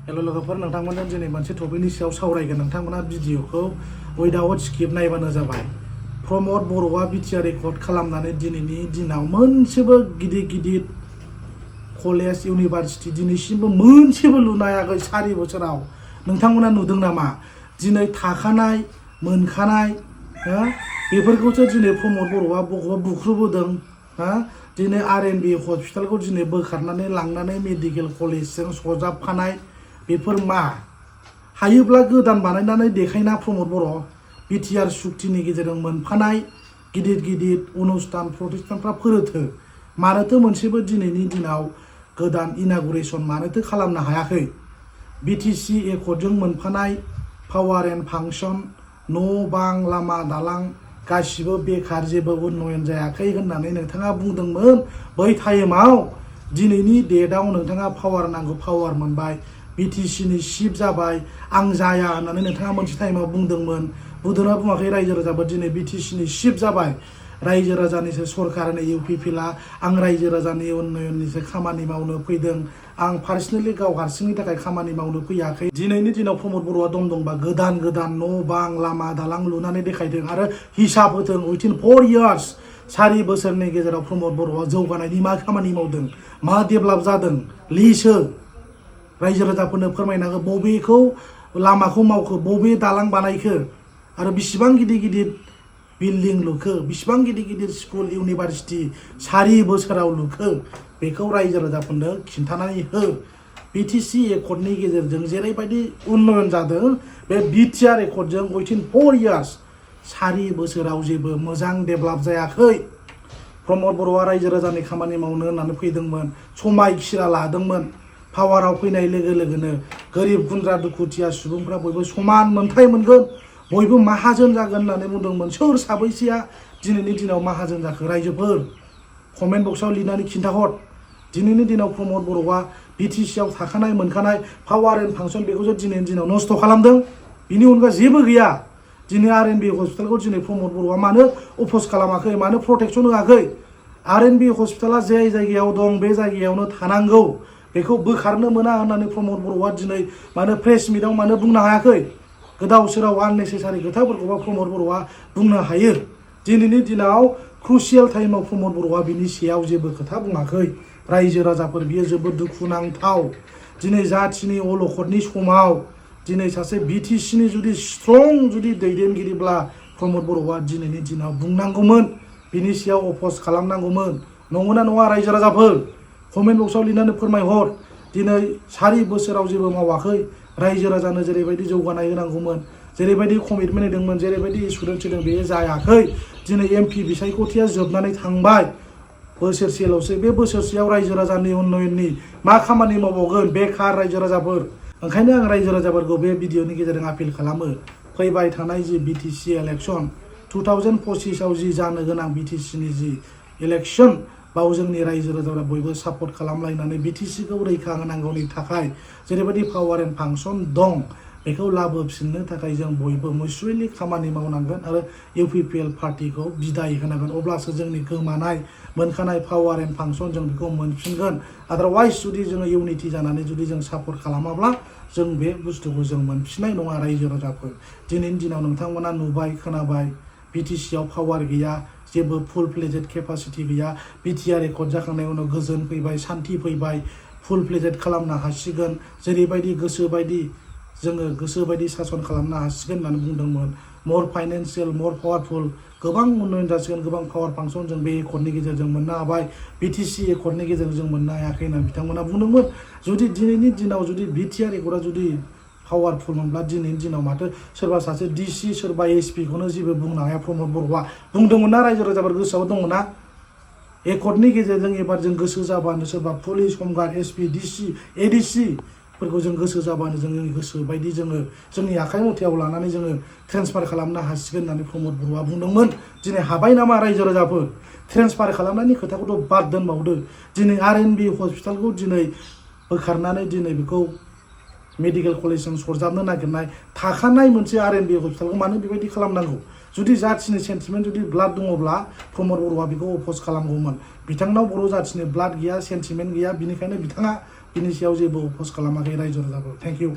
hello लोगोफोर नोंथांमोनजों दिनै मोनसे टपिकनि सायाव सावरायगोन नोंथांमोना भिडिअखौ उइदाउट स्किप नायबानो जाबाय प्रमद बर'आ बिटिआर रेकर्ड खालामनानै दिनैनि दिनाव मोनसेबो गिदिर कलेज इउनिभारसिटि दिनैसिमबो मोनसेबो लुनो हायाखै 4 बोसोराव नोंथांमोना नुदों नामा दिनै थाखानाय मोनखानाय बेफोरखौसो दिनै प्रमद बर'आ बुख्रुबोदों दिनै आर.एन.बि हस्पिटालखौ दिनै बोखारनानै लांनानै मेडिकेल कलेजजों सरजाबफानाय बेफोर मा हायोब्ला गोदान बानायनानै देखायना प्रमद बर' बिटिआर सुक्तिनि गेजेरजों मोनफानाय गिदिर अनुष्ठान प्रतिष्ठानफ्रा फोरोथो मानोथो मोनसेबो दिनैनि दिनाव गोदान इनागुरेसन मानोथो खालामनो हायाखै बिटिसि एकर्डजों मोनफानाय पावार एन्ड फांसन न' बां लामा दालां गासिबो बेकार जेबो उन्नयन जायाखै होननानै नोंथाङा बुंदोंमोन बै टाइमाव दिनैनि डेटआव नोंथाङा पावार नांगौ पावार मोनबाय बिटिसिनि चिफ जाबाय आं जाया होननानै नोंथाङा मोनसे टाइमाव बुंदोंमोन बुंदोंना बुङाखै रायजो राजाबो दिनै बिटिसिनि चिफ जाबाय रायजो राजानिसो सरकारनि इउपिपिएलआ आं रायजो राजानि उन्नयननिसो खामानि मावनो फैदों आं पार्सनेलि गाव हारसिंनि थाखाय खामानि मावनो फैयाखै दिनैनि दिनाव प्रमद बर'आ दंबा गोदान न' बां लामा दालां लुनानै देखायदों आरो हिसाब होदों उइथिन 4 इयार्स 4 बोसोरनि गेजेराव प्रमद बर'आ जौगानायनि मा खामानि मावदों मा डेभेलप जादों लिसो रायजो राजाफोरनो फोरमायनांगौ बबेखौ लामाखौ मावखो बबे दालां बानायखो आरो बिसिबां गिदिर बिल्डिं लुखो बिसिबां गिदिर स्कुल इउनिभारसिटि 4 बोसोराव लुखो बेखौ रायजो राजाफोरनो खिन्थानानै हो बिटिसि एकर्डनि गेजेरजों जेरैबायदि उन्नयन जादों बे बिटिआर एकर्डजों उइथिन 4 इयार्स 4 बोसोराव जेबो मोजां डेभेलप जायाखै प्रमद बर'आ रायजो राजानि खामानि मावनो होननानै फैदोंमोन समायखिरा लादोंमोन पावाराव फैनाय लोगो लोगोनो गोरिब गुन्द्रा दुखुथिया सुबुंफ्रा बयबो समान मोनथाय मोनगोन बयबो माहाजोन जागोन होननानै बुंदोंमोन सोर साबैसेया दिनैनि दिनाव माहाजोन जाखो रायजोफोर कमेन्ट बक्सआव लिरनानै खिन्थाहर दिनैनि दिनाव प्रमद बर'आ बिटिसिआव थाखानाय मोनखानाय पावार एन्ड फांसन बेखौसो दिनैनि दिनाव नस्थ' खालामदों बिनि अनगा जेबो गैया दिनै आर.एन.बि हस्पिटालखौ दिनै प्रमद बर'आ मानो अफस खालामाखै मानो प्रटेक्सन होआखै आर.एन.बि हस्पिटाला जे जायगायाव दं बे जायगायावनो थानांगौ बेखौ बोखारनो मोना होननानै प्रमद बर'आ दिनै मानो प्रेस मिटआव मानो बुंनो हायाखै गोदाव सोराव आननेसेसारि खोथाफोरखौबा प्रमद बर'आ बुंनो हायो दिनैनि दिनाव क्रुसियेल टाइमाव प्रमद बर'आ बिनि सायाव जेबो खोथा बुङाखै रायजो राजाफोर बियो जोबोद दुखुनांथाव दिनै जाथिनि अलखदनि समाव दिनै सासे बिटिसिनि जुदि स्ट्रं जुदि दैदेनगिरिब्ला प्रमद बर'आ दिनैनि दिनाव बुंनांगौमोन बिनि सायाव अफस खालामनांगौमोन नंगौना नङा रायजो राजाफोर कमेन्ट बक्सआव लिरनानै फोरमायहर दिनै 4 बोसोराव जेबो मावाखै रायजो राजानो जेरैबायदि जौगानाय होनांगौमोन जेरैबायदि कमिटमेन्ट होदोंमोन जेरैबायदि एसुरेन्स होदों बे जायाखै दिनै एमपि बिसायख'थिया जोबनानै थांबाय बोसोरसेल'सो बे बोसोरसेयाव रायजो राजानि उन्नयननि मा खामानि मावबावगोन बेखार रायजो राजाफोर ओंखायनो आं रायजो राजाफोरखौ बे भिडिअनि गेजेरजों आपिल खालामो फैबाय थानाय जि बिटिसि इलेक्सन 2025आव जि जानो गोनां बिटिसिनि जि इलेक्सन बाव जोंनि रायजो राजाफोरा बयबो सापर्ट खालामलायनानै बिटिसिखौ रैखा होनांगौनि थाखाय जेरैबायदि पावार एन्ड फांसन दं बेखौ लाबोफिननो थाखाय जों बयबो मुसुवेलि खामानि मावनांगोन आरो इउपिपिएल पार्टिखौ बिदाय होनांगोन अब्लासो जोंनि गोमानाय मोनखानाय पावार एन्ड फांसन जों बेखौ मोनफिनगोन आदारवाइज जुदि जोङो इउनिटि जानानै जुदि जों सापर्ट खालामाब्ला जों बे बुस्थुखौ जों मोनफिननाय नङा रायजो राजाफोर दिनैनि दिनाव नोंथांमोना नुबाय खोनाबाय बिटिसिआव पावार गैया जेबो फुल फ्लेजेड केपासिटि गैया बिटिआर रेकर्ड जाखांनायनि उनाव गोजोन फैबाय सान्थि फैबाय फुल फ्लेजेड खालामनो हासिगोन जेरैबायदि गोसोबायदि सासन खालामनो हासिगोन होननानै बुंदोंमोन मर फाइनेन्सियेल मर पावारफुल गोबां उन्नयन जासिगोन गोबां पावार फांसन जों बे एकर्डनि गेजेरजों मोननो हाबाय बिटिसि एकर्डनि गेजेरजों जों मोननो हायाखै होननानै बिथांमोना बुंदोंमोन जुदि दिनैनि दिनाव जुदि बिटिआर एकर्डआ जुदि पावारफुल मोनब्ला दिनैनि दिनाव माथो सोरबा सासे डिसि सोरबा एसपिखौनो जेबो बुंनो हाया प्रमद बर'आ बुंदोंमोन ना रायजो राजाफोर गोसोआव दङ ना एकर्डनि गेजेरजों एबार जों गोसो जाबानो सोरबा police home guard SP DC ADC फोरखौ जों गोसो जाबानो जोंनि गोसो बायदि जोङो जोंनि आखाइ मुथायाव लानानै जोङो ट्रेन्सफार खालामनो हासिगोन होननानै प्रमद बर'आ बुंदोंमोन दिनै हाबाय नामा रायजो राजाफोर ट्रेन्सफार खालामनायनि खोथाखौथ' बाद दोनबावदो दिनै आर.एन.बि हस्पिटालखौ दिनै बोखारनानै दिनै बेखौ मेडिकेल कलेजजों सरजाबनो नागिरनाय थाखानाय मोनसे आर.एन.बि हस्पिटालखौ मानो बेबायदि खालामनांगौ जुदि जाथिनि सेन्टिमेन्ट जुदि ब्लाड दङब्ला प्रमद बर'आ बेखौ अफस खालामगौमोन बिथांनाव बर' जाथिनि ब्लाड गैया सेन्टिमेन्ट गैया बिनिखायनो बिथाङा बिनि सायाव जेबो अफस खालामाखै रायजो राजाखौ थेंक इउ